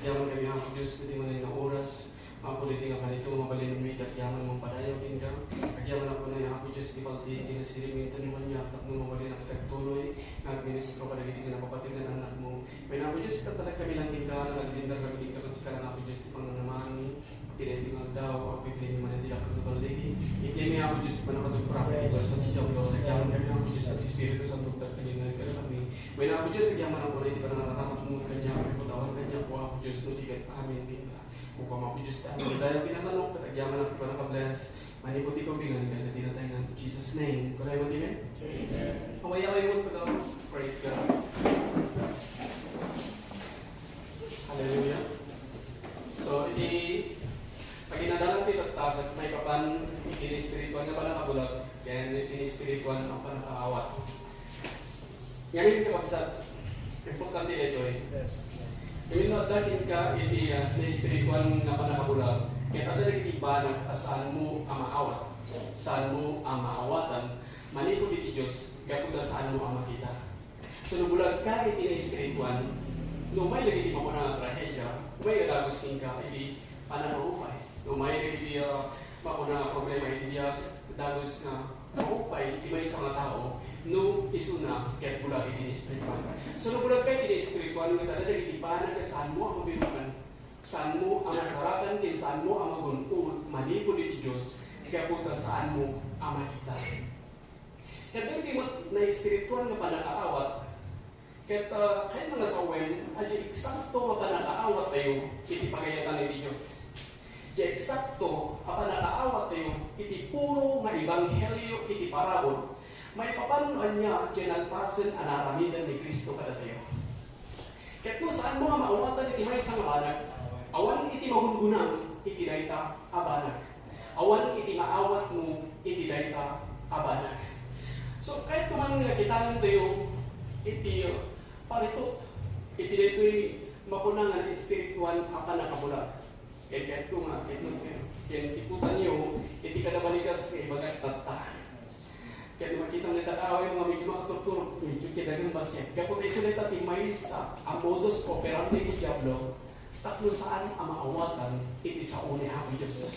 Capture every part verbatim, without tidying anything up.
Agyaman kami, Apo Dios, iti manen nga oras. Apo, daytoy nga kanito, mabalin mi iti agyaman mangpadayaw kenka. Agyaman, Apo, na, Apo Dios, iti palti, iti nasirib nga inted mo kaniak, tapno mabalin a agtuloy nga agministro kadagiti nga napapateg nga anak mo. Wen, Apo Dios, itattalek kami lang kenka, nagdindar kami kenka, ket sika lang, Apo Dios, ti pangnanamangmi. Iti daytoy nga aldaw, Apo, iti manen ti dakkel nga balligi. Iti mi, Apo Dios, ti pannakatugpura, iti pulso ti Diablo, agyaman kami, Apo Dios, iti Espiritu Santo, agtalinaed kadakami. Wen, Apo Dios, agyaman, Apo, iti panangaramat mo kaniak, iti putawan kaniak, Apo Dios, no di ket amin kenka. Kukua, Apo Dios, ti amin nga dayaw, kinatano, ket agyaman, Apo, panaka-bless. Manipud ti kaubingan, ken ti natay nga, in Jesus' name. Kunay met, amen? Amen. Away-away mo to daw. Praise God. Hallelujah. So, iti paginadalan ti tatta, ket maipapan iti espirituan nga pannakabulag, ken iti espirituan nga pannakaawat. Ngamin, kakabsat, importante daytoy. Yes. Ngamin no adda kenka iti, ah, naespirituan nga pannakabulag, ket adda dagiti banag a saanmo a maawat, saanmo a maawatan, manipud iti Dios, gapu ta saanmo a makita. So, no bulagka iti naespirituan, no umay dagiti makuna nga trahedia, umay nga dagus kenka iti pannakaupay. No umay dagiti, ah, makuna nga problema iti biag, dagus nga maupay iti maysa nga tao no isuna ket bulag iti espirituan. So, no bulagka iti espirituan, ket adda dagiti banag a saanmo a mabirukan, saanmo a masarakan, ken saanmo a magun-od manipud iti Dios, gapu ta saanmo a makita. Ket daytoy met naespirituan nga pannakaawat, ket, ah, kayatna nga sawen, a diay eksakto nga pannakaawattayo iti pagayatan iti Dios. Diay eksakto a pannakaawattayo iti puro nga ebanghelio iti parabur. Maipapan no ania diay nalpasen a naaramidan ni Cristo kadatayo. Ket no saanmo nga maawatan iti maysa nga banag, awan iti magungunam iti dayta a banag. Awan iti maawatmo iti dayta a banag. So, kayatko man nga kitanentayo iti, uh, paritut iti daytoy makuna nga espirituan a pannakabulag. Ket kayatko nga, ket no, ken sikutanyo iti kadabalikas nga ibagak tatta. Ket no makita nga dayta a away nga medyo makaturturog, medyo kidagan bassit. Gapu ta isu dayta ti maysa a modus operandi ti Diablo, tapno saan a maawatan iti sao ni Apo Dios.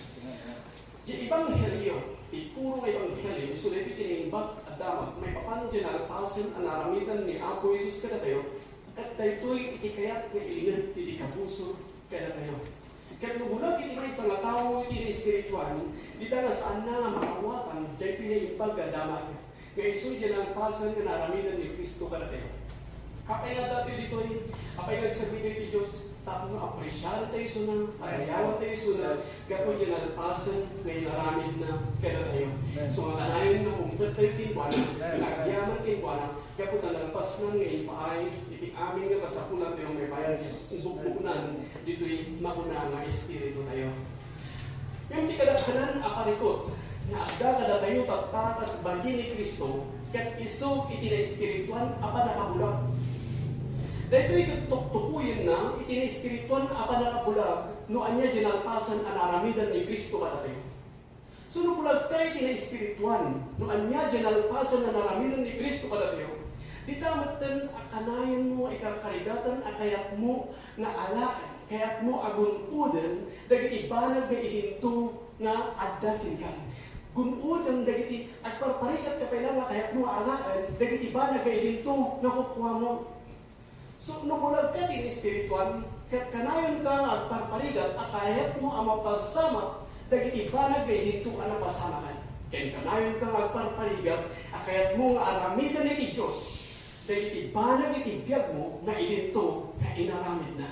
Diay ebanghelio, ti puro nga ebanghelio, isu daytoy ti naimbag a damag maipapan diay nalpasen a naaramidan ni Apo Jesus kadatayo, ket daytoy iti kayat nga ilined ti di kabusor kadatayo. Ket no bulag iti maysa nga tao iti naespirituan, dita nga saanna nga maawatan daytoy naimbag a damag nga isu diay nalpasen nga naaramidan ni Cristo kadatayo. Apay nga adda tayo ditoy? Apay nga agserbi tayo ti Dios? Tapno apresiar tayo isuna, amen, padayawan tayo isuna, yes, gapu diay nalpasen nga inaramidna kadatayo. Amen. So, nga kanayon nga umted tayo kenkuana, amen, nga agyaman kenkuana, gapu ta nalpasnan nga impaay iti amin nga kasapulan tayo nga ipaay, yes, bukbuknan ditoy makuna nga espiritu tayo. Ngem ti kadakhanan a parikut nga adda kadatayo tatta kas bagi ni Cristo ket isu iti naespirituan a pannakabulag. Daytoy ket tuktukoyenna iti naespirituan a pannakabulag no ania diay nalpasen a naaramidan ni Cristo kadatayo. So, no bulagta iti naespirituan no ania diay nalpasen a naaramidan ni Cristo kadatayo, dita metten a kanayon mo a ikarkarigatan a kayatmo nga alaen, kayatmo a gun-oden dagiti banag nga idinto nga adda kenka. Gun-oden dagiti agparparigat ka pay la nga kayatmo nga alaen dagiti banag nga idinto nga kukuamo. So, no bulagka ti naespirituan, ket kanayonka nga agparparigat a kayatmo a mapasamak dagiti banag nga idinto a napasamakan. Ken kanayonka nga agparparigat a kayatmo nga aramiden iti Dios dagiti banag iti biagmo nga idinto nga inaramidna.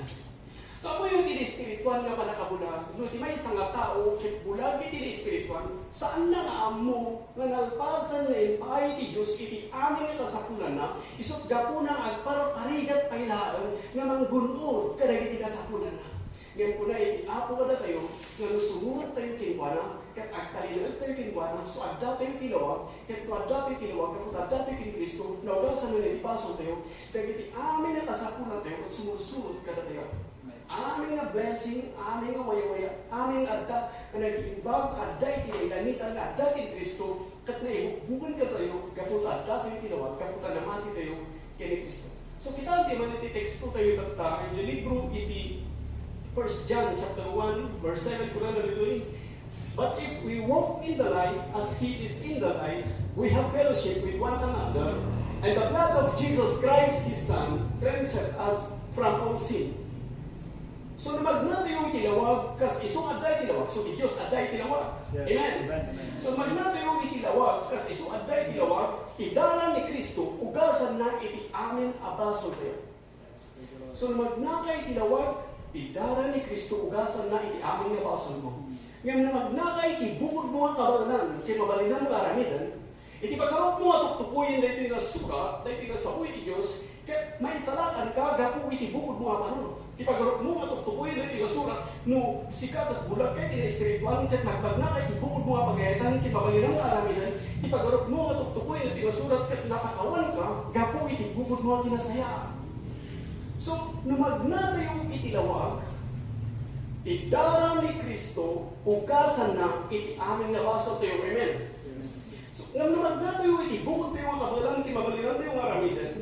So, ammoyo ti naespirituan nga pannakabulag, no ti maysa nga tao ket bulag iti naespirituan, saanna nga ammo nga nalpasen nga impaay ti Dios iti amin nga kasapulanna, isut' gapuna nga agparparigat pay laeng nga manggun-od kadagiti kasapulanna. Ngem kuna iti Apo kadatayo nga no sumurot tayo kenkuana, ket agtalinaed tayo kenkuana, so adda tayo ti lawag, ket no adda tayo ti lawag, gapu ta adda tayo ken Cristo, naugasan nga naipaso tayo dagiti amin nga kasapulan tayo ket sumursurot kadatayo. Amin nga blessing, amin nga wayawaya, amin nga adda nga nag-iimbag, adda iti nailangitan nga adda ken Cristo, ket naibukbuken kadatayo gapu ta adda tayo ti lawag, gapu ta namati tayo ken ni Cristo. So, kitaentayo man iti teksto tayo tatta, iti libro iti First John chapter one, verse seven, kuna ditoy, "But if we walk in the light as he is in the light, we have fellowship with one another, and the blood of Jesus Christ, his Son, cleanseth us from all sin." So, no magnatayo iti lawag, kas isu adda iti lawag, so ti Dios adda iti lawag. Yes. Amen. Amen, amen. So, no magnatayo iti lawag, kas isu adda iti lawag, ti dara ni Cristo, ugasanna iti amin a basoltayo. So, no magnaka iti lawag, ti dara ni Cristo ugasanna iti amin nga basolmo. Ngem no magnaka iti bukodmo nga kabaelan ken mabalinanmo nga aramiden, iti pagarupmo nga tuktukoyen daytoy nga surat, daytoy nga sao iti Dios, ket maisalakanka gapu iti bukodmo nga panunot. Iti pagarupmo nga tuktukoyen daytoy nga surat, no sika ket bulagka iti naespirituan, ket nagmagnaka iti bukodmo nga pagayatan ken mabalinanmo nga aramiden, iti pagarupmo nga tuktukoyen daytoy nga surat, ket napakawanka gapu iti bukodmo nga kinasayaan. So, no magnatayo iti lawag, ti dara ni Cristo, ugasanna iti amin nga basoltayo. Amen. So, ngem no magnatayo iti bukodtayo nga kabaelan ken mabalinantayo nga aramiden,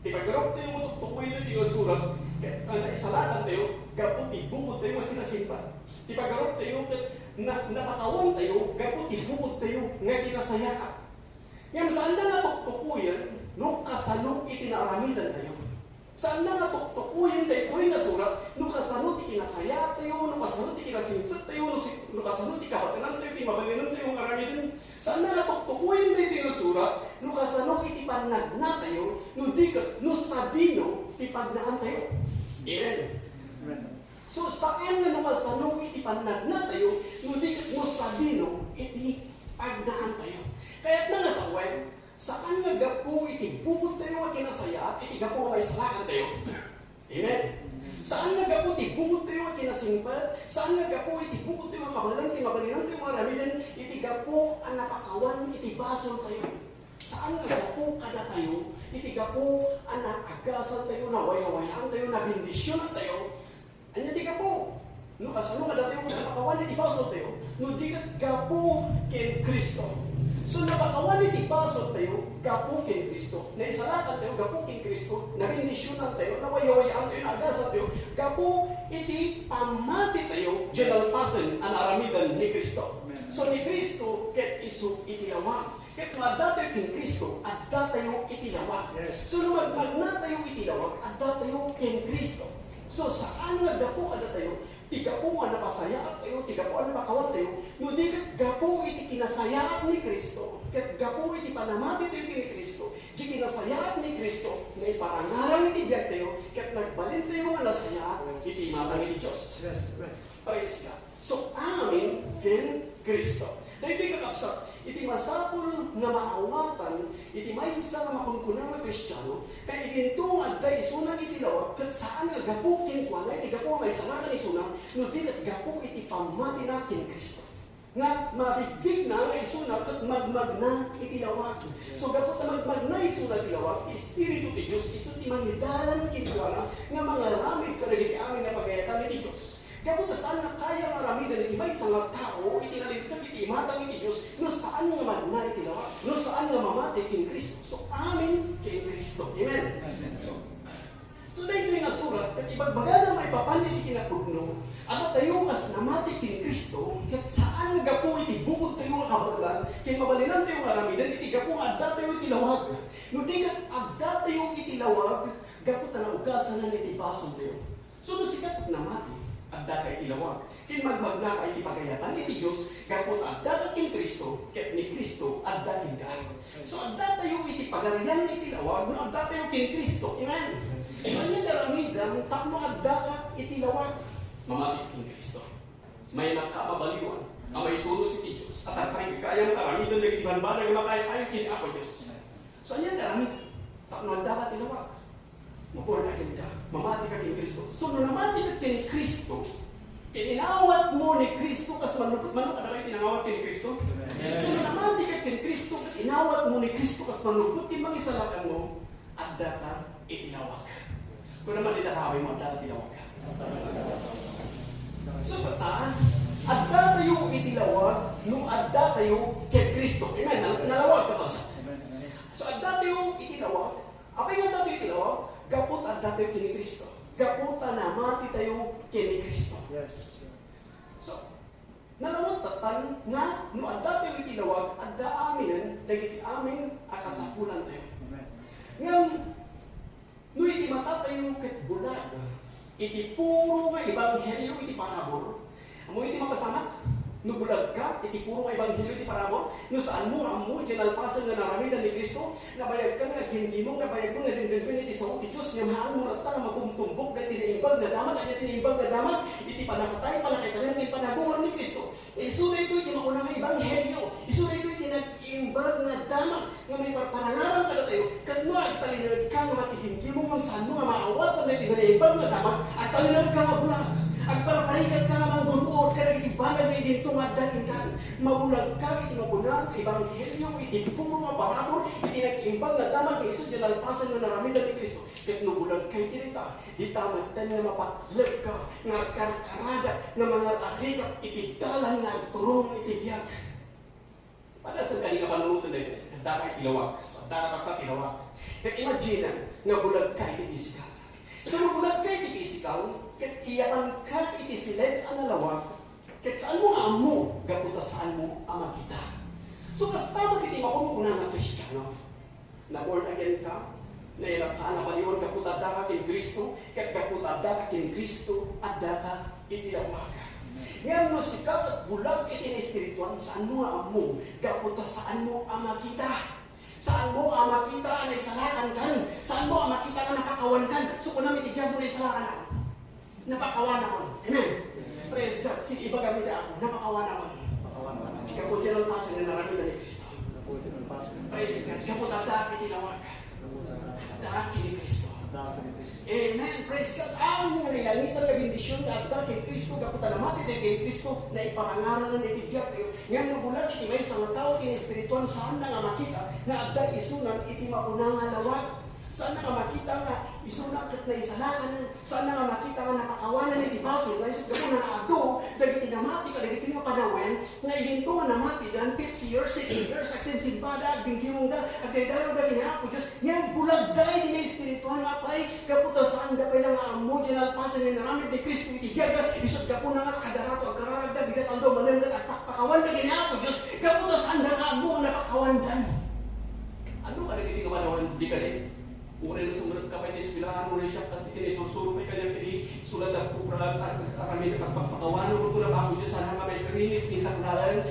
ti pagaruptayo nga tuktukoyen daytoy nga surat, ket, ah, naisalakantayo gapu ti bukodtayo nga kinasingpet. Ti pagaruptayo ket na-, napakawantayo gapu ti bukodtayo nga kinasayaan. Ngem saanda nga tuktukoyen no kasano iti naaramidantayo. Saanda nga tuktukoyen daytoy nga surat no kasano ti kinasayaatayo, no kasano ti kinasingpettayo, no si-, no kasano ti kabaelantayo, ti mabalinantayo nga aramiden. Saanda nga tuktukoyen daytoy nga surat no kasano iti pannagnatayo, no di ket no sadino ti pagnaantayo. Amen. Amen. So, saan nga no kasano iti pannagnatayo, no di ket no sadino iti pagnaantayo. Kayatna nga sawen, saan nga gapu iti bukodtayo nga kinasayaat iti gapu nga maisalakantayo. Amen. Saan nga gapu ti bukodtayo nga kinasingpet, saan nga gapu iti bukodtayo nga kabaelan ken mabalinantayo nga aramiden iti gapu a napakawan iti basoltayo. Saan nga gapu kadatayo iti gapu a naagasantayo, nawayawayaantayo, nabendisionantayo. Ania ti gapu? No kasano nga datayo nga napakawan iti basoltayo, no di ket gapu ken Cristo. So, napakawan iti basoltayo gapu ken Cristo. Naisalakantayo gapu ken Cristo, nabendisionantayo, nawayawayaantayo, naagasantayo gapu iti pammatitayo, diay nalpasen a naaramidan ni Cristo. Amen. So, ni Cristo ket isu iti lawag. Ket no addatayo ken Cristo, addatayo iti lawag. Yes. So, no magmagnatayo iti lawag, addatayo ken Cristo. So, saan nga gapu addatayo, ti gapu nga napasayaatayo, ti gapu a napakawantayo, no di ket gapu iti kinasayaat ni Cristo, ket gapu iti panamatitayo ken Cristo, ti kinasayaat ni Cristo, naiparangarang iti biagtayo, ket nagbalintayo nga nasayaat iti imatang iti Dios. Yes, amen. Praise God. So, amin ken Cristo. Daytoy, kakabsat, iti masapul nga maawatan iti maysa nga makunkuna nga Kristiano, ta idinto nga adda isuna iti lawag, ket saan nga gapu kenkuana iti gapu nga maisalakan isuna, no di ket gapu iti pammatina ken Cristo. Nga mabigbigna nga isuna ket magmagna iti lawag. So, gapu ta magmagna isuna iti lawag, ti Espiritu ti Dios isu ti mangidalan kenkuana nga mangaramid kadagiti amin nga pagayatan iti Dios. Gapu ta saan nga kaya nga aramiden iti maysa nga tao iti nalinteg iti imatang iti Dios no saan nga magna iti lawag, no saan nga mamati ken Cristo. So, amin ken Cristo. Amen. So, so daytoy nga surat, ket ibagbagana maipapan iti kinapudno, a datayo kas namati ken Cristo, ket saan nga gapu iti bukodtayo nga kabaelan, ken mabalinantayo nga aramiden iti gapu nga addatayo iti lawag. No di ket addatayo iti lawag, gapu ta naugasanan iti basoltayo. So, no sika ket namati, addaka iti lawag, ken magmagnaka iti pagayatan iti Dios, gapu ta addaka ken Cristo, ket ni Cristo adda kenka. So, addatayo iti pagarian iti lawag, no addatayo ken Cristo. Amen. So, ania ti aramidem tapno addaka iti lawag? Mamati ken Cristo. Mayat ka a mabaliwan, a maitunos iti Dios, a tartarigka nga aramiden dagiti bambanag nga makaayo-ayo ken Apo Dios. So, ania ti aramidem tapno addaka iti lawag? Maborn again ka, mamati ka ken Cristo. So, no namati ka ken Cristo, ket inawat mo ni Cristo kas mannubbot, mano, adda kayo ti nangawat ken Cristo? Amen. So, no namati ka ken Cristo, ket inawat mo ni Cristo kas mannubbot ken mangisalakan mo, adda ka iti lawag. Kuna man iti tattao mo, adda ka iti lawag. So, ta, adda tayo iti lawag, no adda tayo ken Cristo. Amen. Nal-, nalawag ka, basta. So, adda tayo iti lawag, apay nga adda tayo iti lawag? Gapu ta adda tayo ken ni Cristo. Gapu ta namati tayo ken ni Cristo. Yes. So, nalawag tattan nga no adda tayo iti lawag, adda aminen dagiti amin a kasapulan tayo. Amen. Ngem, no iti mata tayo ket bulag, iti puro nga ebanghelio iti parabur, ammo iti mapasamak, no bulag ka iti puro nga ebanghelio iti parabur, no saan mo nga ammo iti nalpasen nga naramidan ni Cristo, nabayag ka nga aggimgimong, nabayag mo nga dengdenggen iti sao ti Dios, ngem haan mo latta nga matumtumbok dagiti naimbag nga damag, ania ti naimbag nga damag, iti pannakatay, pannakaitanem, ken panagungar ni Cristo. Isu daytoy ti mauna nga ebanghelio. Isu daytoy ti nag-imbag nga damag nga maiparparangaran kadatayo. Ket no agtalinaed ka nga makigimgimong ngem saan mo nga maawatan daytoy nga naimbag nga damag, agtalinaed ka nga bulag, agparparigat ka nga manggun-od kadagiti banag nga idinto nga adda kenka. Mabulag ka iti mauna nga ebanghelio, iti puro nga parabur, iti nag-imbag nga damag nga isu ti nalpasen nga naramidan ni Cristo. Ket no bulag ka iti dayta, dita metten nga mapatleg ka nga agkarkaradak nga mangar-arigak iti dalan nga agturong iti biag. Padasen kadi nga panunoten daytoy, adda ka iti lawag. So, adda ka tatta ti lawag. Ket imagine nga bulag ka iti pisikal. So, no bulag ka iti pisikal, ket iyakan ka iti siled a nalawag, ket saan mo nga ammo, gapu ta saan mo a makita. So, kasta met iti makunkuna nga Kristiano. Na-born again ka, nailak ka, nabaliwan gapu ta adda ka ken Cristo, ket gapu ta adda ka ken Cristo, adda ka iti lawag. Ngem no sika ket bulag iti naespirituan, saan mo nga ammo, gapu ta saan mo a makita. Saan mo a makita a naisalakan kan. Saan mo a makita a napakawan kan. So, kunam iti biag mo, naisalakan ako. Napakawan ako. Amen. Praise God. Sige, ibaga mi da ako. Napakawan ako. Gapu ti nalpasen nga naramidan ni Cristo. Praise God. Gapu ta adda iti lawag. Adda ken ni Cristo. Amen. Praise God. Amin nga nailangitan nga bendision nga adda ken Cristo. Gapu ta namati tayo ken Cristo, naiparangaranan iti biag tayo. Ngem no bulag iti maysa nga tao ti naespirituan, saanna nga makita nga adda isunan iti mauna nga lawag. Saanna nga makita nga isuna ket naisalakan. Saanna nga makita nga napakawanan iti basol. Nga isu gapuna nga adu dagiti namati kadagiti nga panawen nga idinto nga namatidan, fifty years, sixty years, agsimsimbada, agdingdingongda, agdaydayawda ken ni Apo Dios. Ngem bulagda iti naespirituan nga apay, gapu ta saanda pay la nga ammo ti nalpasen nga inaramid ni Cristo iti biagda. Isut gapuna nga kadarato agkararagda, bigat aldaw manen ket agpakpakawanda ken ni Apo Dios, gapu ta saanda nga ammo nga napakawandan. Adu kadagiti nga panawen, di kadi? Uray no sumrek ka pay ti eskwelahan, uray siak kas ti kinaisursurok pay kaniak iti sulat a program, ar-, aramid a pagpakpakawan, no kuna Apo Dios, sana nga maikarinis ni saklalen.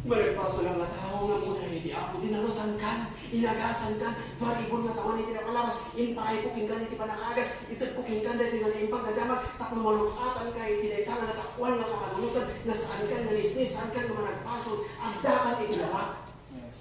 Managparsonal nga tao nga ammo iti Apo, dinalusankan, inagasankan, duaribon nga tawen iti napalabas, impayko kenka iti pannakaagas, itedko kenka daytoy nga naimbag nga damag, tapno maluk-atanka iti dayta nga natakuan nga kapanunotan, nga saankan nga nisnis, saankan nga managpasol, addakan iti lawag.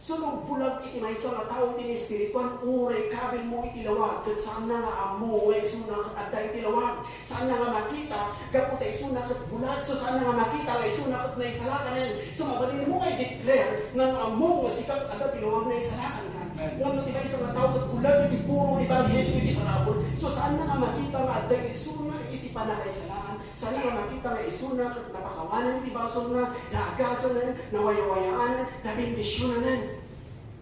So, no bulag iti maysa nga tao ti naespirituan, uray kabilmo iti lawag, ket saanna nga ammo nga isuna ket adda iti lawag. Saanna nga makita, gapu ta isuna ket bulag. So, saanna nga makita nga isuna ket naisalakanen. So, mabalinmo nga i-declare nga no ammo nga sika ket adda ti lawag, naisalakanka. Ngem no ti maysa nga tao ket bulag iti puro nga ebanghelio iti parabur, so, saanna nga makita nga adda isuna iti pannakaisalakan. Saanna nga makita nga isuna ket napakawanan ti basolna, naagasanen, nawayawayaanen, nabendisionanen.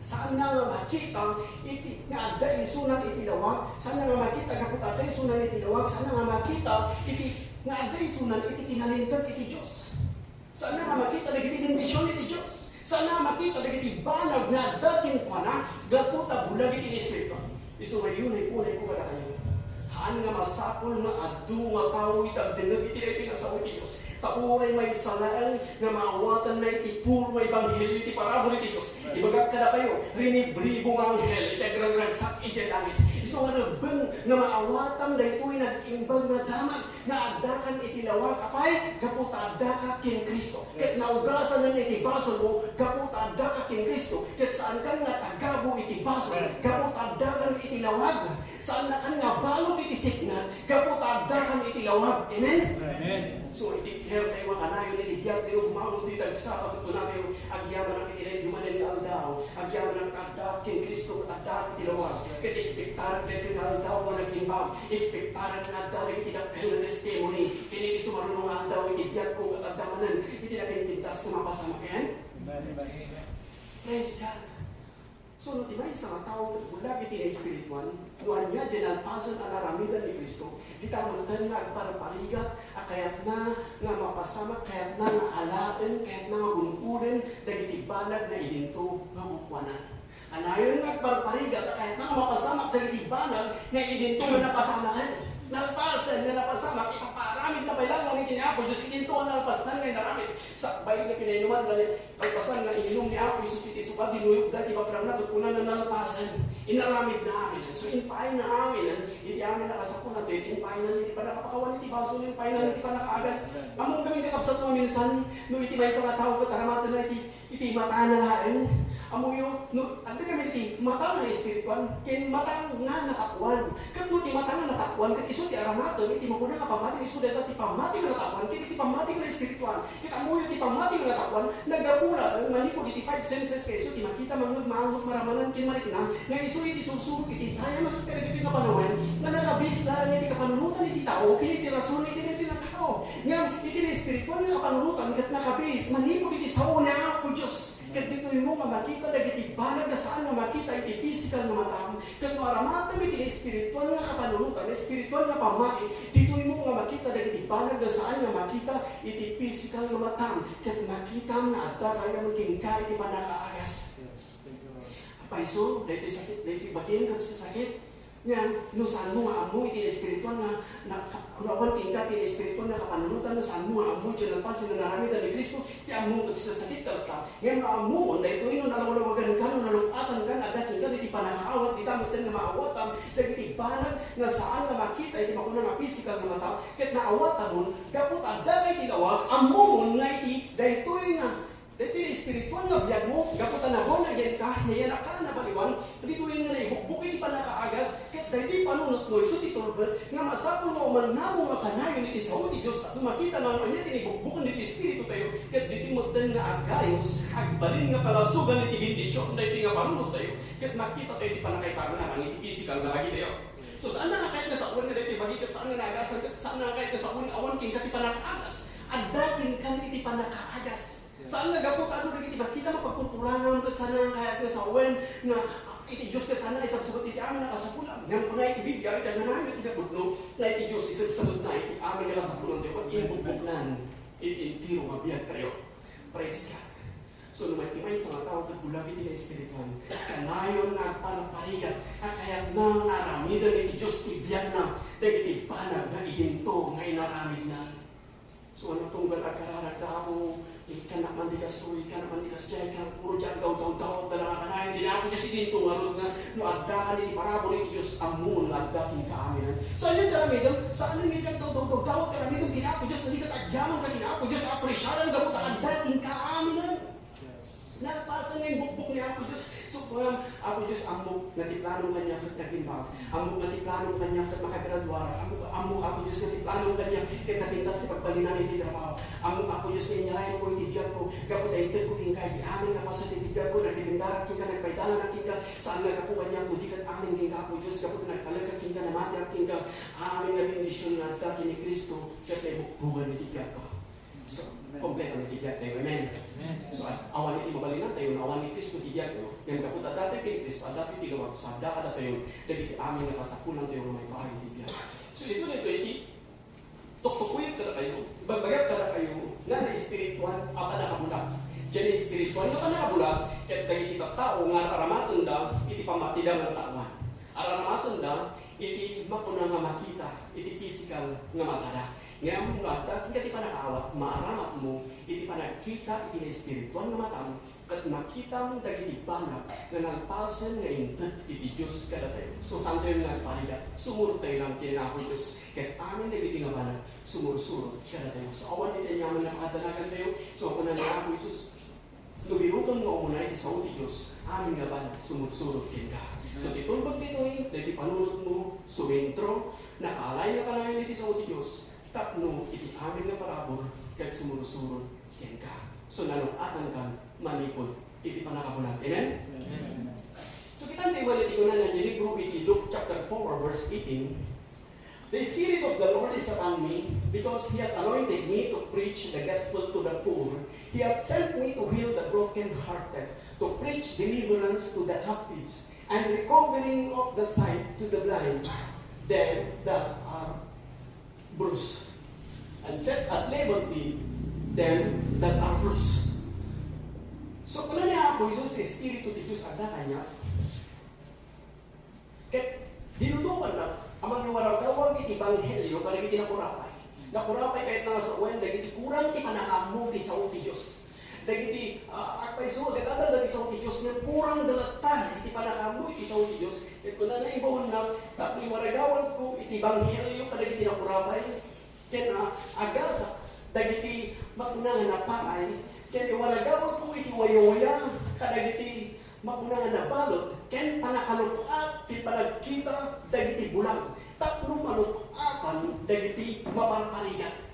Saanna nga makita iti, nga adda isunan iti lawag. Saanna nga makita gapu ta adda isunan iti lawag. Saanna nga makita iti, nga adda isunan iti kinalinteg iti Dios. Saanna nga makita dagiti bendision iti Dios. Saanna nga makita dagiti banag nga adda kenkuana gapu ta bulag iti espiritu. Isu nga unay-unayko kadakayo, haan nga masapul nga adu nga tao iti agdengngeg iti daytoy nga sao iti Dios. Ta uray maysa laeng nga maawatanna iti puro nga ebanghelio iti parabur iti Dios. Ibagak kadakayo, rinibribo nga anghel iti agragragsak idiay langit. Isu nga rebbeng nga maawatan daytoy nag-imbag nga damag nga addakan iti lawag. Apay, gapu ta addaka ken Cristo. Ket naugasanen iti basolmo gapu ta addaka ken Cristo. Ket saankan nga tagabu iti basol gapu ta addakan iti lawag. Saannakan nga balud iti sipnget gapu ta addakan iti lawag. Amen? Amen. So, i-declare tayo nga kanayon iti biag tayo, umangon ti dagsa, pagtutunaw tayo, agyamanak iti daytoy manen nga aldaw, agyamanak ta adda ken Cristo ket adda iti lawag. Ket expectaran daytoy nga aldaw nga nag-imbag, expectaran nga adda dagiti dakkel nga testimony, ken iti sumaruno nga aldaw iti biagko ket adda manen iti napinpintas nga mapasamak. Amen? Amen. Praise God. So, no ti maysa nga tao ket bulag iti naespirituan, no ania diay nalpasen a naaramidan ni Cristo, dita metten nga agparparigat a kayatna nga mapasamak, kayatna nga alaen, kayatna nga gun-oden dagiti banag nga idinto nga kukuanan. Kanayon nga agparparigat a kayatna nga mapasamak dagiti banag nga idinto nga napasamaken. Nalpasen nga napasamak, ipapaaramidna pay laeng iti ni Apo Dios idinto nga nalpasnan nga inaramid. Sakbay nga kinainuman, dagiti kalpasan nga ininum ni Apo Jesus iti suka, dinuyokda iti bakrangna ket kunana, nalpasen. Inaramidna amin. So, impaayna amin iti amin a kasapulan, ket impaayna iti pannakapakawan iti baso, impaayna iti pannakaagas. Ammom kami, kakabsat, nga minsan, no iti maysa nga tao ket aramatenna iti, iti matana laeng. Ammoyo, no, adda kami iti mata nga espirituan, ken mata nga natakuan. Ket no ti mata nga natakuan, ket isu ti aramaten iti makuna nga pammati, isu dayta ti pammati nga natakuan, ket iti pammati nga espirituan. Ket ammoyo ti pammati nga natakuan, naggapu laeng manipud iti five senses, ket isu ti makita, mangngeg, maangot, maramanan, ken marikna, nga isu iti sursurok iti science kadagiti nga panawen, nga nakabis laeng iti kapanunotan iti tao, ken iti rason iti daytoy nga tao. Ngem iti naespirituan nga kapanunotan, ket nakabis manipud iti sao ni Apo Dios. Ket ditoy mo nga makita dagiti banag nga saan nga makita iti pisikal nga matam. Ket no aramatem iti espirituan nga kapanunotan, espirituan nga pammati, ditoy mo nga makita dagiti banag nga saan nga makita iti pisikal nga matam. Ket makitam nga adda gayam kenka iti pannakaagas. Yes, thank you, Lord. Apay isu, daytoy sakit, daytoy bagim ket sakit. Ngem, no saanmo nga ammo iti espirituan nga, na, ka-, no awan kenka ti espirituan nga kapanunotan, no saanmo nga ammo iti nalpas nga naaramidan ni Cristo, ti ammom ket sasakit ka latta. Ngem no ammom, daytoy no nalawlawaganka, no naluk-atanka, adda kenka iti pannakaawat, dita metten nga maawatam dagiti banag nga saan nga makita iti makuna nga pisikal nga mata, ket naawatamon, gapu ta adda ka iti lawag, ammomon nga iti daytoy nga Daytoy espirituan nga biagmo, gapu ta naborn again ka, nayanak ka, nabaliwan, ditoy nga naibukbok iti pannakaagas, ket daytoy panunotmo isu ti tulbek nga masapul nga umannabong a kanayon iti sao ti Dios tapno makita nga no ania ti naibukboken ditoy espirituyo, ket ditoy metten nga agayos, agbalin nga kalasogan iti bendision daytoy nga panunottayo, ket makitatayo ti pannakaitarangan iti pisikal nga bagitayo. So, saan nga kayat nga sawen nga daytoy bagi, ket saan nga naagasan, ket saan nga kayat nga sawen nga awan kenka ti pannakaagas? Adda kenka iti pannakaagas. Saan nga gapu ta adu dagiti makita mapagkurkurangan ket saan nga kayat nga sawen nga, ah, iti Dios ket saan nga isabsabet iti amin a kasapulan. Ngem kuna iti Biblia, iti agnanayon iti napudno, nga iti Dios isabsabetna iti amin a kasapulantayo ket imbukboknan iti entero nga biagtayo. Praise God. So, no may, ti maysa nga tao ket bulag iti naespirituan, kanayon nga agparparigat a kayatna nga aramiden iti Dios ti biagna dagiti banag nga idinto nga inaramidna. So, ano tunggal agkararagda, Apo, ikkannak man di kastoy, ikkannak man di kasdiay, ikkannak puro diak dawdawdawat, dala nga kanayon, ti Apo Dios, idinto ngarud nga, no adda ka iti parabur iti Dios, ammon nga adda kenka amin. So, ania ti aramidem? Saan nga diak dawdawdawdawat, aramidem ken Apo Dios, no di ka agyaman ka ken Apo Dios, apresiaran, gapu ta adda kenka amin. Nalpasen nga imbukbok ni Apo Dios. So, kuan, Apo Dios, ammok nga ti planom kaniak ket nagimbag. Ammok nga ti planom kaniak ket makagraduar. Ammok, ammok, Apo Dios, nga ti planom kaniak ket napintas ti pagbalinan iti trabaho. Ammok, Apo Dios, nga inyaraymko iti biagko. Gapu ta inted ko kenka iti amin nga paset iti biagko, nagdedengdarak kenka, nagpaidalanak kenka. Saan nga gapu kaniak, no di ket amin kenka, Apo Dios, gapu ta nagtalekak kenka, namatiak kenka. Amin nga bendision nga adda ken ni Cristo ket naibukbogan iti biagko. So, kompleto ti biagtayo. Amen. Amen. So, a-, awan iti mabalinantayo no awan ni Cristo ti biagtayo. Ngem gapu ta addatayo ken Cristo, addatayo ti lawag, so, adda kadatayo dagiti amin nga kasapulantayo nga maipaay iti biag. So, isu daytoy iti tuktukoyek kadakayo, ibagbagak kadakayo nga naespirituan a pannakabulag. Diay naespirituan nga pannakabulag, ket dagiti tattao nga ar-aramatenda iti pammatida nga natawan. Ar-aramatenda iti makuna nga makita iti pisikal nga matada. Ngem no adda kenka ti pannakaawat, maaramatmo iti panagkita iti naespirituan nga matam, ket makitam dagiti banag nga nalpasen nga inted iti Dios kadatayo. So, saantayo nga agparigat, sumurot tayo lang ken Apo Dios, ket amin dagiti nga banag sumursurot kadatayo. So, awan iti aniaman a pakadanagantayo, so, kuna ni Apo Jesus, no birokem nga umuna iti sao ti Dios, amin nga banag sumursurot kenka. So, ti tulbag ditoy, dagiti panunotmo, sumintro, nakaalayan nga kanayon iti sao ti Dios, tapno iti amin nga parabur, ket sumursurot kenka. So, naluk-atankan manipud iti pannakabulag. Amen? Amen. So, kitam ti ibaga ti kunana ti libro iti Luke chapter four, verse eighteen. The Spirit of the Lord is upon me, because He hath anointed me to preach the gospel to the poor. He hath sent me to heal the brokenhearted, to preach deliverance to the captives, and recovering of the sight to the blind, them that are bruised, and set at liberty them that are bruised. So, kuna ni Apo Jesus, ti Espiritu ti Dios adda kaniak. Ket dinudokanna a mangiwaragawag iti ebanghelio kadagiti nakurapay. Nakurapay kayatna nga sawen dagiti kurang ti panakaammo ti sao ti Dios. Dagiti, ah, agpayso, agadada dagiti sao ti Dios, ngem kurang da latta iti panakaammo iti sao ti Dios. Ket kuna na imbaonna, tapno iwaragawagko iti ebanghelio kadagiti nakurapay, ken, ah, agasa dagiti makuna nga napaay, ken iwaragawagko iti wayawaya kadagiti makuna nga nabalud, ken panakaluk-at ti panagkita dagiti bulag, tapno maluk-atan dagiti maparparigat.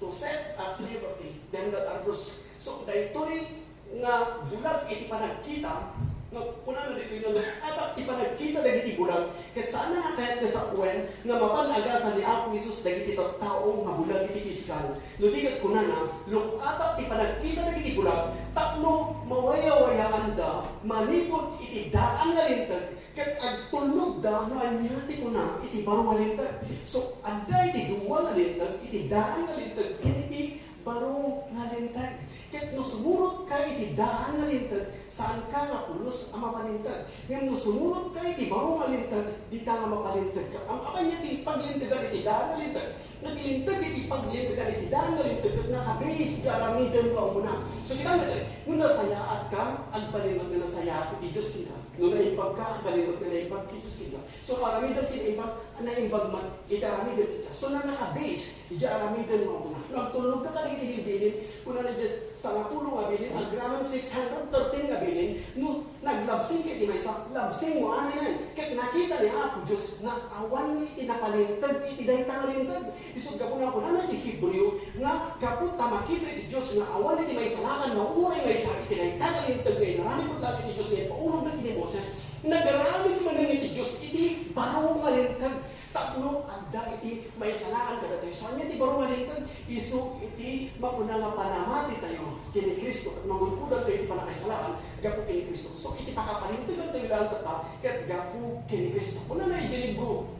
To set at liberty them that are bruised. So, daytoy nga bulag iti panagkita, nga kunana ditoy nga luk-atan ti panagkita dagiti bulag, ket saan nga kayat nga sawen nga mapan agasa ni Apo Jesus dagiti tattao nga bulag iti pisikal. No di ket kunana, luk-atan ti panagkita dagiti bulag tapno mawayawayaanda manipud iti daan nga linteg, ket agtulnogda no ania ti kuna iti baro nga linteg. So, adda iti dua nga linteg, iti daan nga linteg ken iti baro nga linteg. Ket no sumurotka iti daan nga linteg, saanka nga pulos a mapalinteg. Ngem no sumurotka iti baro nga linteg, dika nga mapalinteg. Am-, apay ania ti paglintegan iti daan nga linteg? Nga ti linteg iti paglintegan iti daan nga linteg ket naka-base iti aramidem nga umuna. So, kita met, no nasayaatka, agbalin met nga nasayaat ti Dios kenka. No naimbagka, agbalin met nga naimbag ti Dios kenka. So, aramidem ti naimbag, naimbag met iti aramidem kenka. So, na naka-base iti aramidem nga umuna. No agtulnogka kadagiti bilbilin, kunana iti sangapulo nga bilin, agraman six hundred thirteen nga bilin, no naglabsingka iti maysa, labsingmo aminen. Ket nakita ni Apo Dios nga awan ti napalinteg iti dayta nga linteg. Isut' gapuna, kunana ti Hebreo nga gapu ta makita iti Dios nga awan iti maisalakan nga uray maysa iti dayta nga linteg nga inaramid met laeng iti Dios nga ipaulongna ken ni Moses, nagaramid manen iti Dios iti baro nga linteg tapno adda iti maisalakan kadatayo. So, ania ti baro nga linteg? Isu iti makuna nga panamatitayo ken ni Cristo ket mangudkodantayo iti pannakaisalakan gapu ken ni Cristo. So, iti pakapalintegantayo laeng tatta ket gapu ken ni Cristo. Kunana iti libro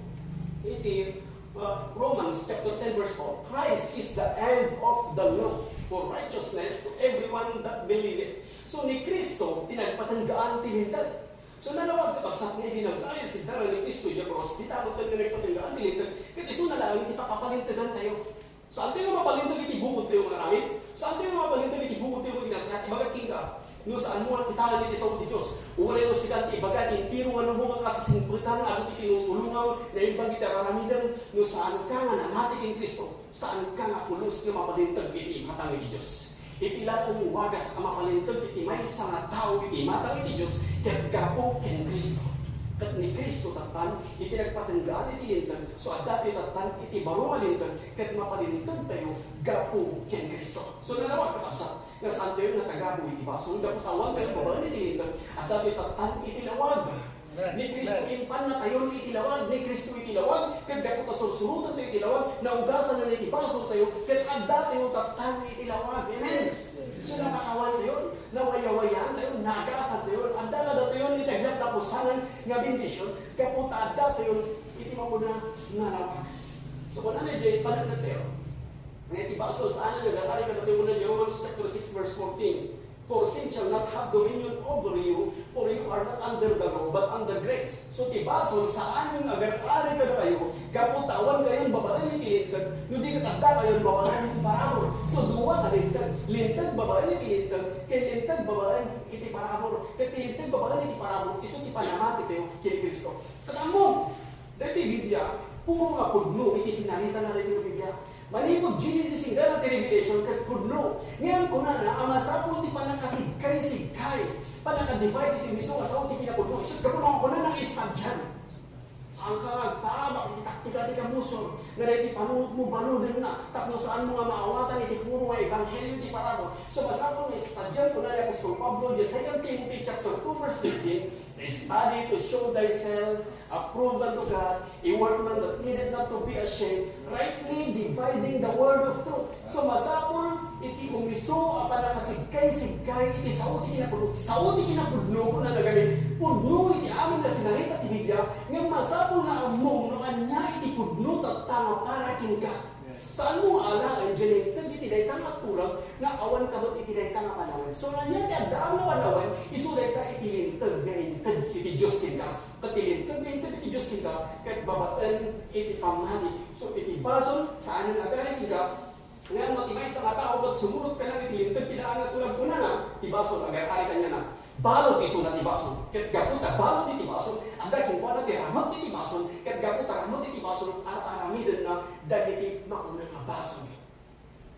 iti, uh, Romans chapter ten verse four, "Christ is the end of the law for righteousness to everyone that believeth." So, ni Cristo ti nagpatenggaan ti linteg. So, nalawag, kakabsat, nga idinagtayo ti dara ni Cristo idiay krus, dita met nga nagpatenggaan ti linteg, ket isuna laeng ti pakapalintegantayo. Saantayo nga mapalinteg iti bukodtayo nga aramid? Saantayo nga mapalinteg iti bukodtayo nga kinasayat? Ibagak kenka, no saanmo nga kitaen iti sao ti Dios, uray no sika ti ibaga ti entero nga lubong a kasasingpetan, adu ti tinutulongam, naimbag iti ar-aramidem, no saanka nga namati ken Cristo, saanka nga pulos nga mapalinteg iti imatang iti Dios. Iti laeng wagas a mapalinteg iti maysa nga tao iti imatang iti Dios ket gapu ken Cristo. Ket ni Cristo tattan iti nagpatenggaan iti linteg, so addatayo tattan iti baro nga linteg ket mapalintegtayo gapu ken Cristo. So, nalawag, kakabsat, nga saantayo nga tagabu iti basol gapu ta awantayo babaen iti linteg, addatayo tattan iti lawag. Ni Cristo impannatayon iti lawag, ni Cristo iti lawag, ket gapu ta sursurotantayo iti lawag, naugasanna iti basoltayo, ket addatayo tattan iti lawag. Amen. So, napakawantayon, nawayawayaantayon, naagasantayon, adda kadatayon iti aglaplapusanan nga bendision, gapu ta addatayon iti makuna nga lawag. So, kunana diay panagkatayo, nga iti basol, saan nga nagari kadatayo, kuna diay Romans chapter six, verse fourteen. "For sin shall not have dominion over you, for you are not under the law, but under grace." So, ti basol, saan nga agar-ari kadatayo, gapu ta awankayon babaen iti linteg, no di ket addakayon babaen iti parabur. So, dua nga linteg, linteg babaen iti linteg, ken linteg babaen iti parabur. Ket ti linteg babaen iti parabur, isu ti panamatitayo ken Cristo. Ket ammo, daytoy Biblia, puro nga pudno iti sinarita na daytoy Biblia. Manipud Genesis inggana ti Revelation ket pudno. Ngem kunana a masapul ti pannakasigkaysigkay, pannaka-divide iti miso nga sao ti kinapudno. Isut' gapuna, kunana nga istadian. Saan ka nga agtaag Iti taktika ti kabusor, nga daytoy panunotmo, baludenna, tapno saanmo nga maawatan iti puro nga ebanghelio ti parabur. So, masapul nga istadiam, kuna ni apostol Pablo, idiay Second Timothy chapter two, verse fifteen, "Study to show thyself approved unto God, a workman that needeth not to be ashamed, rightly dividing the word of truth." So, masapul iti umiso a pannakasigkay-sigkay iti sao ti kinapudno. Sao ti kinapudno, kuna nga gamin, pudno iti amin nga sinarita ti Biblia, ngem masapul nga ammom no ania iti pudno tatta nga para kenka. Saanmo nga alaen diay linteg iti dayta nga tulag nga awan ka met iti dayta nga panawen. So, ania ti addaam nga panawen, isu dayta iti linteg nga inted iti Dios kenka. Ket ti linteg nga inted iti Dios kenka, ket babaen iti pammati. So, iti basol, saanen nga agari kenka, ngem no ti maysa nga tao ket sumurot pay laeng iti linteg ti daan nga tulag, kunana, ti basol, agar-ari kaniana. Balud isuna ti basol, ket gapu ta balud iti basol, adda kenkuana ti ramut iti basol, ket gapu ta ramut iti basol, ar-aramidenna dagiti makuna nga basol.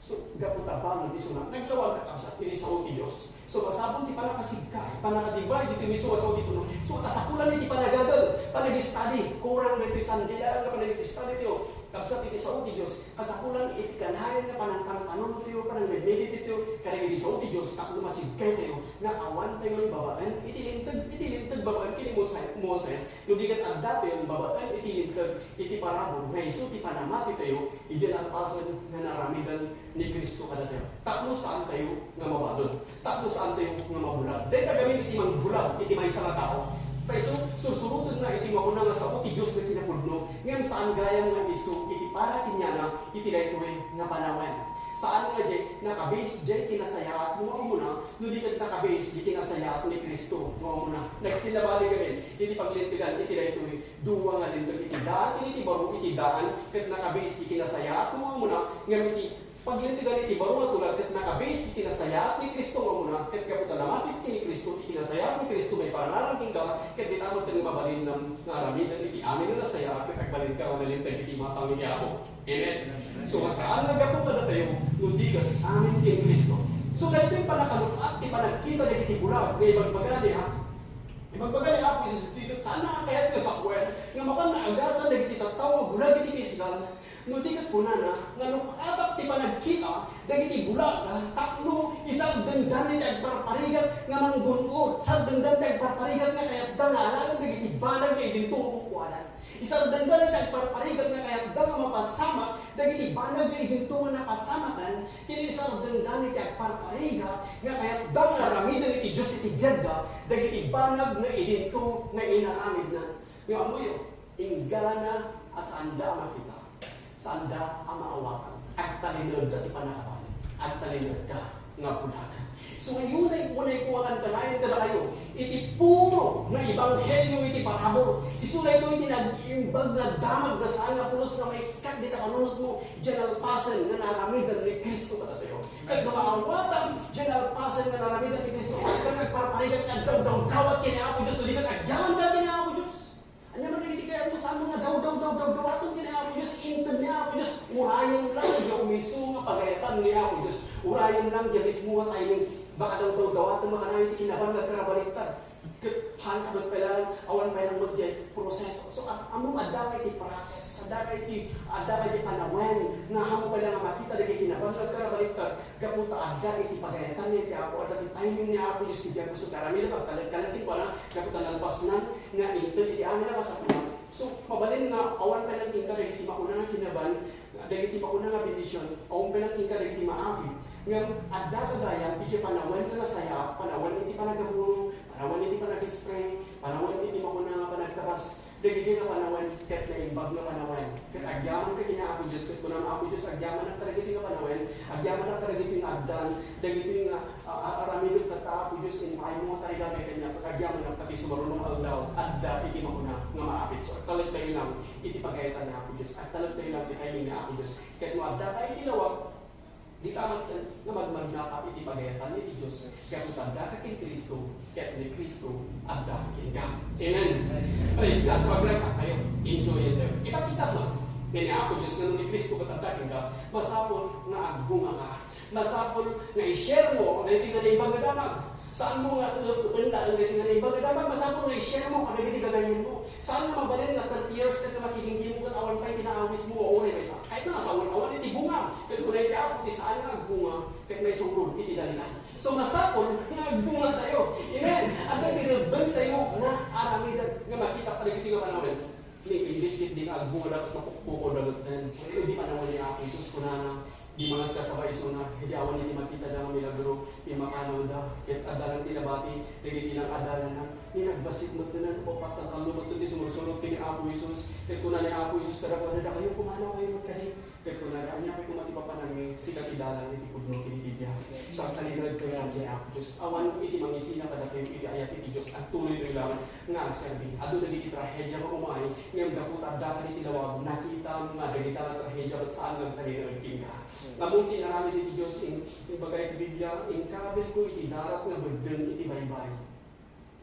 So, gapu ta balud isuna, naglawag a kabsat iti sao ti Dios. So, masapul ti pannakasigkay, pannakadivide iti umiso a sao ti pudno. So, kasapulan iti panagagel, panag-study, kurang daytoy Sunday laeng nga panag-study tayo. Kabsat iti sao ti Dios, kasapulan iti kanayon nga panangpanpanunot tayo, panangmedmeditate tayo kadagiti sao ti Dios, tapno masigkay tayo nga awan tayo babaen iti linteg, iti linteg babaen ken ni Mose-, Moses, no di ket adda tayo babaen iti linteg iti parabur nga isu ti panamati tayo idiay nalpasen nga naramiden ni Cristo kadatayo. Tapno saan tayo nga mabalud. Tapno saan tayo nga mabulag. Dayta gamin iti mangbulag iti maysa nga tao. Ta isu, sursurotenna iti makuna nga sao ti Dios nga kinapudno, ngem saan gayam nga isu iti para kaniana iti daytoy nga panawen. Saan nga diay nakabase diay kinasayaat nga umuna, no di ket nakabase diay kinasayaat ni Cristo nga umuna. Nagsinabali gamin iti paglintegan iti daytoy dua nga linteg iti daan ken iti baro, iti daan ket nakabase diay kinasayaat nga umuna, ngem iti paglintegan iti baro nga tulag ket nakabase iti kinasayaat ni Cristo nga umuna, ket gapu ta namati ken ni Cristo ti kinasayaat ni Cristo maiparangarang kenka, ket dita met nga mabalinna nga aramiden iti amin nga nasayaat ket agbalinka nga nalinteg iti imatang iti Apo. Amen. So, nga saan nga gapu kadatayo, no di ket amin ken Cristo. So, daytoy pannakaluk-at ti panagkita dagiti bulag nga ibagbaga ni, ha? Ibagbaga ni Apo Jesus iti ket saan nga kayat nga sakuen nga mapan nga agasan dagiti tattao nga bulag iti pisikal, no di ket kunana nga luk-atak ti panagkita dagiti bulag, tapno isardengdan iti agparparigat nga manggun-od, sardengdan ti agparparigat nga kayatda nga alaen dagiti banag nga idinto nga kukuadan. Isardengdan iti agparparigat nga kayatda nga mapasamak dagiti banag nga idinto nga napasamakan, ken isardengdan iti agparparigat nga kayatda nga aramiden iti Dios iti biagda dagiti banag nga idinto nga inaramidna. Nga ammoyo, inggana a saanda a makita, saanda a maawatan. Agtalinedda ti pannakabalin. Agtalinedda nga bulag. So, unay, unay ko nga kankanayon kadakayo, iti puro nga ebanghelio iti parabur. Isu daytoy ti nag-imbag nga damag nga saan nga pulos nga maikkat dita panunotmo, diay nalpasen nga naramiden ni Cristo kadatayo. Ket no maawatam diay nalpasen nga naramiden ni Cristo, saan nga agparparigat nga agdawdawdawat ken ni Apo Dios, no di ket agyamanka ken ni Apo Dios. Ania man dagiti kayatmo, saanmo nga daw, daw, daw, daw, dawaton ken ni Apo Dios, inted ni Apo Dios, urayen lang diay umiso nga pagayatan ni Apo Dios, urayen lang diay mismo nga timing, baka daw, daw, dawaton, makanayon ti kinaban nga agkarabaliktad. Ket haan ka met pay lang, awan pay lang met diay proseso. So, am-, ammom, adda ka iti process, adda ka iti, adda ka iti panawen, nga ammom pay lang nga makita dagiti kinaban nga agkarabaliktad. Gapu ta adda iti pagayatan ni ti Apo, adda ti timing ni Apo Dios iti biag. So, aramidek, agtalek, agtalek kenkuana, gapu ta nalpasnan nga inted iti amin a kasapulan. So, mabalin nga awan pay lang kenka dagiti makuna nga kinaban, dagiti makuna nga bendision, awan pay lang kenka dagiti maawit. Ngem adda gagayam iti panawen nga nasayaat, panawen iti panagabuno, panawen iti panag-spray, panawen iti makuna nga panagtabas. Dagiti nga panawen ket naimbag nga panawen. Ket agyamanka ken ni Apo Dios, ket kunam, "Apo Dios, agyamanak kadagiti nga panawen, agyamanak kadagiti nga addan, dagiti nga, a-, a-, aramidek tatta, Apo Dios, impaymo nga tarigaga kaniak, ket agyamanak ta ti sumaruno nga aldaw, adda iti makuna nga maawit." So, agtalek tayo lang iti pagayatan ni Apo Dios, agtalek tayo lang ti timing ni Apo Dios. Ket no adda ka iti lawag, dita met nga magmagna ka iti pagayatan ni ti Dios, gapu ta adda ka ken Cristo, ket ni Cristo adda kenka. Amen. Praise God. So, agragsak tayo. Enjoy tayo. Ipakita mo nga ni Apo Dios nga no ni Cristo ket adda kenka, masapul nga agbunga ka. Masapul nga i-share mo dagiti nga naimbag nga damag. Saanmo nga, uh, uh, dagiti nga naimbag nga damag, masapul nga i-share mo kadagiti gagayyemmo. Saan nga mabalin nga thirty years ket nga makiginggim mo, Awis mo, uray maysa. Kayatna nga sawen, awan iti bunga. Ket kuna iti Apo, ti saan nga agbunga, ket maisurod iti dalitan. So, masapul nga agbunga tayo. Amen. Adda ti rebbeng tayo nga aramiden nga makita kadagiti nga panawen. Ni, imbes ket di nga agbunga, dapat mapukpukol da metten. Kaya di panawen ni Apo Jesus, kunana, di mangaskasaba isuna, idi awan iti makitada nga milagro, ti makanawda, ket adda lang ti nabati, dagiti nang-adalana, ni nagbassit metten, o patang kallo metten ti sumursurot ken ni Apo Jesus. Ket kuna ni Apo Jesus kadakuada, "Dakayo, pumanaw kayo met kadi." Ket kunada, "Ania pay koma ti papananmi, sika ti dalan, iti pudno, ken iti biag." Sa kalinaed kayo ni Apo Dios, awan iti mangisina kadakayo iti ayat iti Dios, agtuloytoy laeng nga agserbi. Adu dagiti trahedia nga umay, ngem gapu ta adda kadagiti lawag, nakitam nga dagita nga trahedia ket saan nga agtalinaed kenka. Ammom ti inaramid iti Dios, in-, imbagay ti Biblia, "Inkabilko iti darat nga beddeng iti baybay."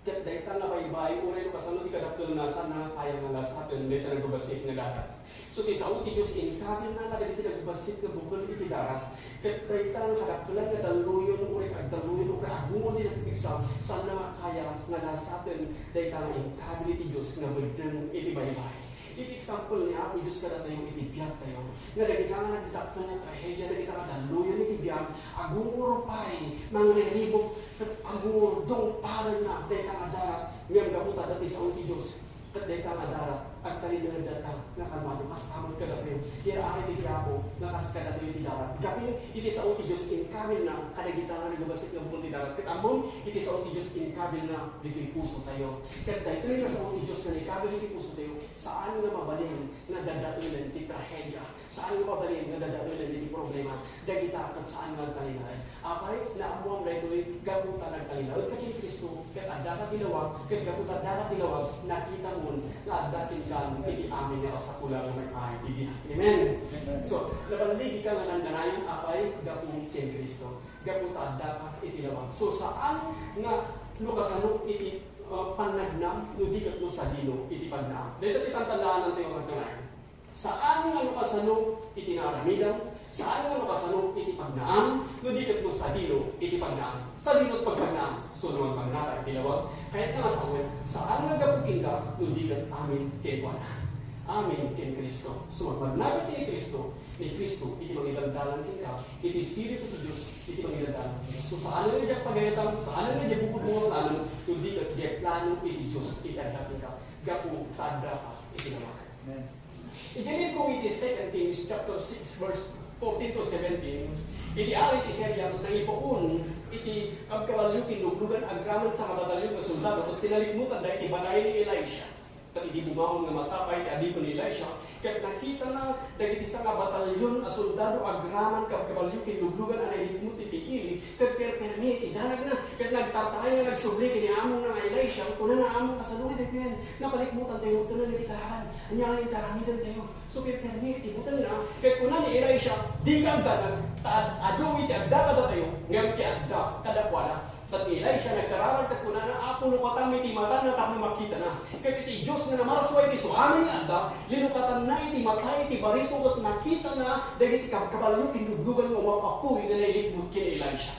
Ket dayta nga baybay, uray no kasano ti kadakkelna, saan nga kaya nga lasaten dayta nagbabassit nga darat. So, ti sao ti Dios, inkabilna kadagiti nagbassit nga bukel iti darat. Ket dayta nga kadakkelan nga dalluyon, uray agdalluyon, uray agungon ti nagpigsa, saan nga kaya nga lasaten dayta nga inkabil iti Dios nga beddeng iti baybay. Iti example ni Apo Dios kadatayo iti biag tayo, nga dagita nga nagdakkel nga trahedia, dagita nga dalluyon iti biag, agungur pay, mangriribuk, ket agurdong parenna dayta nga darat, ngem gapu ta adda ti sao ti Dios, ket dayta nga darat, agtalinaedta nga kalmado, kasta met kadatayo. Ti aramid iti Apo, nga kas kadatayo ti darat. Gapu iti sao ti Dios, inkabilna kadagita nga nagbabassit nga bukel ti darat. Ket ammom, iti sao ti Dios, inkabilna ditoy puso tayo. Ket daytoy nga sao ti Dios nga naikabil iti puso tayo, saan nga mabalin nga dadaelen ti trahedia. Saan nga mabalin nga dadaelen iti problema. Dagita ket saan nga agtalinaed. Apay, naammoam daytoy gapu ta nagtalinaedka ken Cristo, ket addaka ti lawag, ket gapu ta addaka ti lawag, nakitamon nga adda kenka iti amin nga kasapulan nga may-ay ti biag. Amen. Amen. So, naballigika nga nangkanayon, apay, gapu ken Cristo. Gapu ta addaka iti lawag. So, saan nga no kasano iti, uh, pannagnam, no di ket no sadino iti pagnaam. Dayta ti tantandaanantayo nga kanayon. Saan nga no kasano iti naaramidam, saan nga no kasano iti pagnaam, no di ket no sadino iti pagnaam. Sadino ti pagpagnaam? So, no agpagnaka iti lawag, kayatna nga sawen, saan nga gapu kenka, no di ket amin kenkuana. Amin ken Cristo. So, agpagnaka ken ni Cristo, ni Cristo iti mangidandalan kenka, iti Espiritu ti Dios iti mangidandalan kenka. So, saan nga diak pagayatam, saan nga diak bubudbuatam, no di ket diak plano iti Dios iti adda kenka, gapu ta addaka iti lawag. Amen. Iti libro iti Second Kings chapter six, verse fourteen to seventeen, iti ari ti Siria ket nangipuon iti kabkabalio ken luglugan agraman sanga batalyon nga soldado ket pinalikmutanda iti balay ni Elisha. Ket idi bumangong nga masapay ti adipen ni Elisha, ket nakitana dagiti sanga batalyon a soldado agraman kabkabalio ken luglugan a nailikmut iti ili, ket perpermi iti danagna, ket nagtartaray nga nagsubli ken ni amona nga Elisha, kunana, "Amo, kasano nga daytoyen? Napalikmutantayo, ket ania ti kalaban? Ania nga inkaramidantayo?" So, perpermi iti butengna, ket kuna ni Elisha, "Dika agdanag, ta ad-, adu iti adda kadatayo, ngem ti adda kadakuada." Ket ni Elisha nagkararag ket kunana, "Apo, lukatanmi ti matana tapno makitana." Ket iti Dios nga namarsua iti suamin nga adda, linukatanna iti mata iti barito ket nakitana dagiti kabkabalio ken luglugan nga umap-appoy nga nailikmut ken ni Elisha.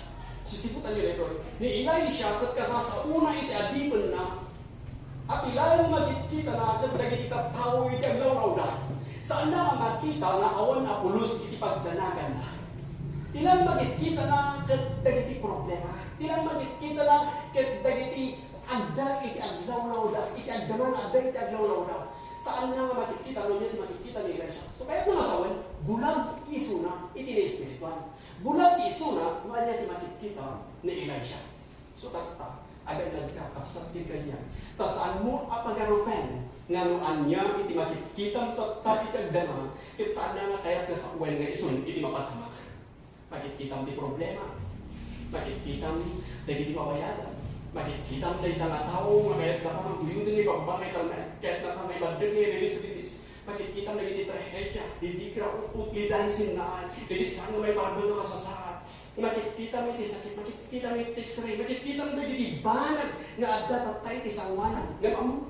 Sisiputanyo daytoy, ni Elisha ket kasasaona iti adipenna, a ti laeng makitkitana ket dagiti tattao iti aglawlawda. Saanna nga makita nga awan a pulos iti pagdanaganna. Ti laeng makitkitana ket dagiti problema. Ti laeng makitkitana ket dagiti adda iti aglawlawda, iti adda nga adda iti aglawlawda. Saanna nga makitkita, no ania ti makitkita ni Elisha. So, kayatna nga sawen, bulag isuna iti naespirituan. Bulag isuna no ania ti makitkita ni Elisha. So, tatta, agannadka, kabsat ken kayat, ta saanmo a pagarupen nga no ania iti makitkitam tatta iti agdama, ket saanna nga kayat nga sawen nga isun iti mapasamak. Makitkitam ti problema. Makitkitam dagiti babayadam. Makitkitam dayta nga tao nga kayatnaka nga guyoden nga ipagbangay, kayatnaka nga ibaddeg nga iriris-riris. Makitkitam dagiti trahedia, didigra, utlit, dain sinnaay, dagiti saan nga maipaabel nga kasasaad. Makitkitam iti sakit, makitkitam iti X-ray, makitkitam dagiti banag nga adda tatta iti sangoanan. Ngem ammom,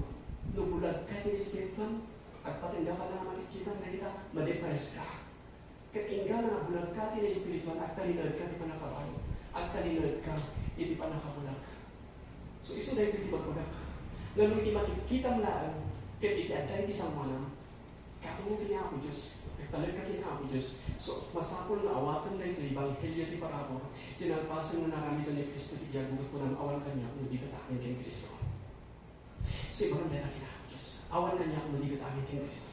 no bulagka iti espirituan, agpatingga ka nga makitkitam dagita, madepress ka. Ket inggana nga bulagka ti naespirituan, agtalinaedka ti pannakabain, agtalinaedka iti pannakabulag. So, isu daytoy ti bagbagak. Ngem no iti makitkitam laeng, ket iti adda iti sangoanam, Kapuno ti Apo Dios. Talek ka ken Apo Dios. So, masapul nga awaten daytoy ebanghelio ti parabur. Ti nalpasen nga naramiden ni Cristo ti biag, ket kunam, awan kaniak no di ket amin ken Cristo. So, ibagam dayta ken Apo Dios. Awan kaniak no di ket amin ken Cristo.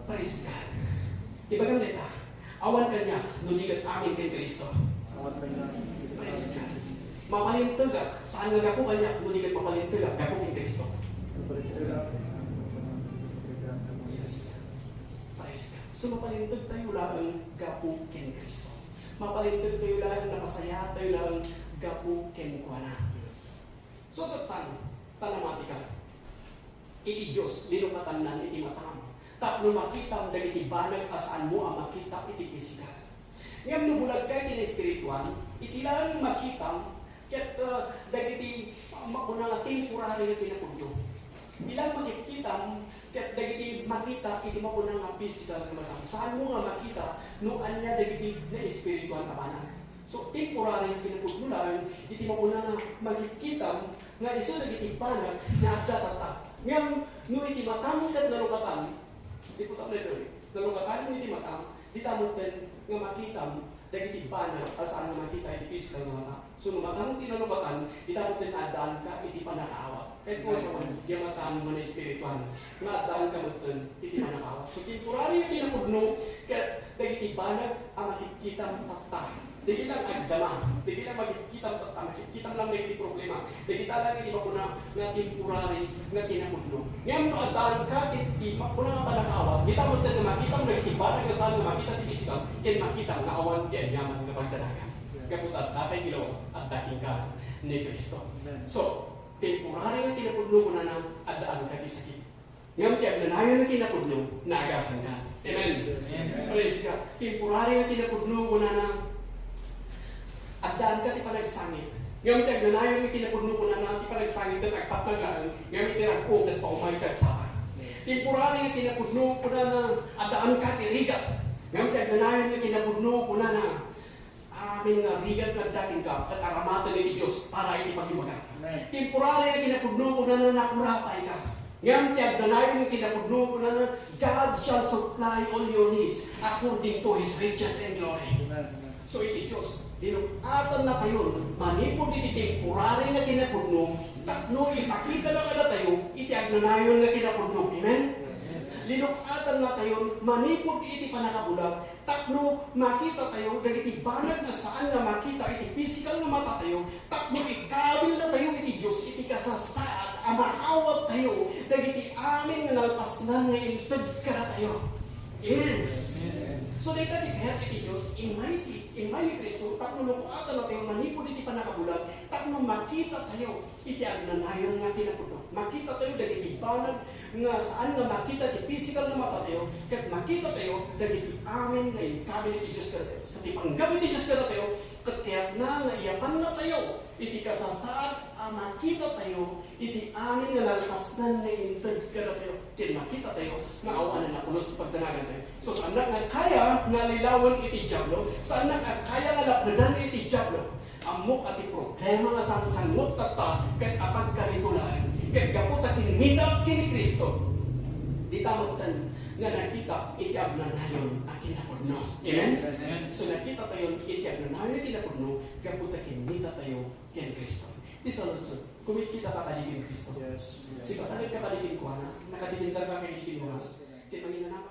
Praise God. Ibagam dayta. Awan kaniak no di ket amin ken Cristo. Praise God. Mapalintegak, saan nga gapu kaniak, no di ket mapalintegak gapu ken Cristo. Yes. Praise God. So, mapalinteg tayo laeng gapu ken Cristo. Mapalinteg tayo laeng, napasayaat tayo laeng gapu kenkuana. So, ket tano, ta namatika. Iti Dios, linukatannan iti matam, tapno makitam dagiti banag a saanmo a makita iti pisikal. Ngem no bulagka iti naespirituan, iti laeng makitam ket, ah, dagiti, ah, makuna nga temporary nga kinapudno. Ilan makitkitam ket dagiti makita iti makuna nga pisikal nga matam. Saanmo nga makita no ania dagiti naespirituan a banag. So, temporary nga kinapudno laeng iti makuna nga makitkitam nga isu dagiti banag nga adda tatta. Ngem no iti matam ket nalukatan, siputak na ito, nalukatan iti matam, dita metten nga makitam dagiti banag a saan nga makita iti pisikal nga mata. So, no matam ti nalukatan, dita metten addaanka iti pannakaawat. Ket kung saan, di matam nga naespirituan, nga addaanka metten iti pannakaawat. So, temporary nga kinapudno, ket dagiti banag a makitkitam tatta. Dagiti lang agdama, dagiti lang makitkitam tatta, makitkitam lang dagiti problema. Dagita lang iti makuna nga temporary nga kinapudno. Ngem no addaanka iti makuna nga pannakaawat, dita metten nga makitam dagiti banag nga saan nga makita ti pisikal, ken makitam nga awan ti aniaman nga pagdanagan. Gapu ta adda kay ilaw, adda kenka ni Cristo. Amen. So, temporary nga kinapudno, kunana, addaanka ti sakit. Ngem ti agnanayon nga kinapudno, naagasanka. Amen. Amen. Praise God. Temporary nga kinapudno, kunana, addaanka ti panagsangit. Ngem ti agnanayon nga kinapudno, kunana, ti panagsangit ket agpatnag laeng, ngem iti rag-o ket paumayka agsapa. Temporary nga kinapudno, kunana, addaanka ti rigat. Ngem ti agnanayon nga kinapudno, kunana, amin nga rigat nga adda kenka, ket aramaten iti Dios para iti pagimbaga. Amen. Temporary nga kinapudno, kunana, nakurapayka. Ngem ti agnanayon nga kinapudno, kunana, "God shall supply all your needs according to His riches and glory." Amen. So iti Dios, linuk-atan natayon manipud iti temporary nga kinapudno, tapno ipakitana kadatayo iti agnanayon nga kinapudno. Amen? Linuk-atan natayon manipud iti pannakabulag, tapno makitatayo dagiti banag nga saan nga makita iti pisikal nga matatayo, tapno ikabilnatayo iti Dios iti kasasaad a maawattayo dagiti amin nga nalpasnan nga inted kadatayo. Amen. So, dayta ti kayat iti Dios, immay ti, immay ni Cristo, tapno luk-atannatayo manipud iti pannakabulag, tapno makitatayo iti agnanayon nga kinapudno. Makitatayo dagiti banag nga saan nga makita ti pisikal nga matatayo, ket makitatayo dagiti amin nga inkabil ti Dios kadatayo. So, ti panggep ti Dios kadatayo, ket kayatna nga iyapannatayo iti kasasaad a makitatayo iti amin nga nalpasnan nga inted kadatayo. Ket makitatayo nga awanen a pulos ti pagdanagantayo. So, saannak nga kaya nga lilawen iti Diablo, saannak nga kaya nga lapnedan iti Diablo. Ammok a ti problema nga sangsangot tatta ket apagkarito laeng, ket gapu ta kimmita ken ni Cristo, dita metten nga nakita iti agnanayon a kinapudno. Amen? Amen. So, nakitatayon iti agnanayon a kinapudno gapu ta kimmitatayo ken Cristo. Ti saludsod, kumitkitaka kadi ken Cristo? Yes. Yes. Sika, nakadikdikdikka kadi kenkuana? Nakadikdikdikka kadi kenkuana? Yes. Ket manginanam-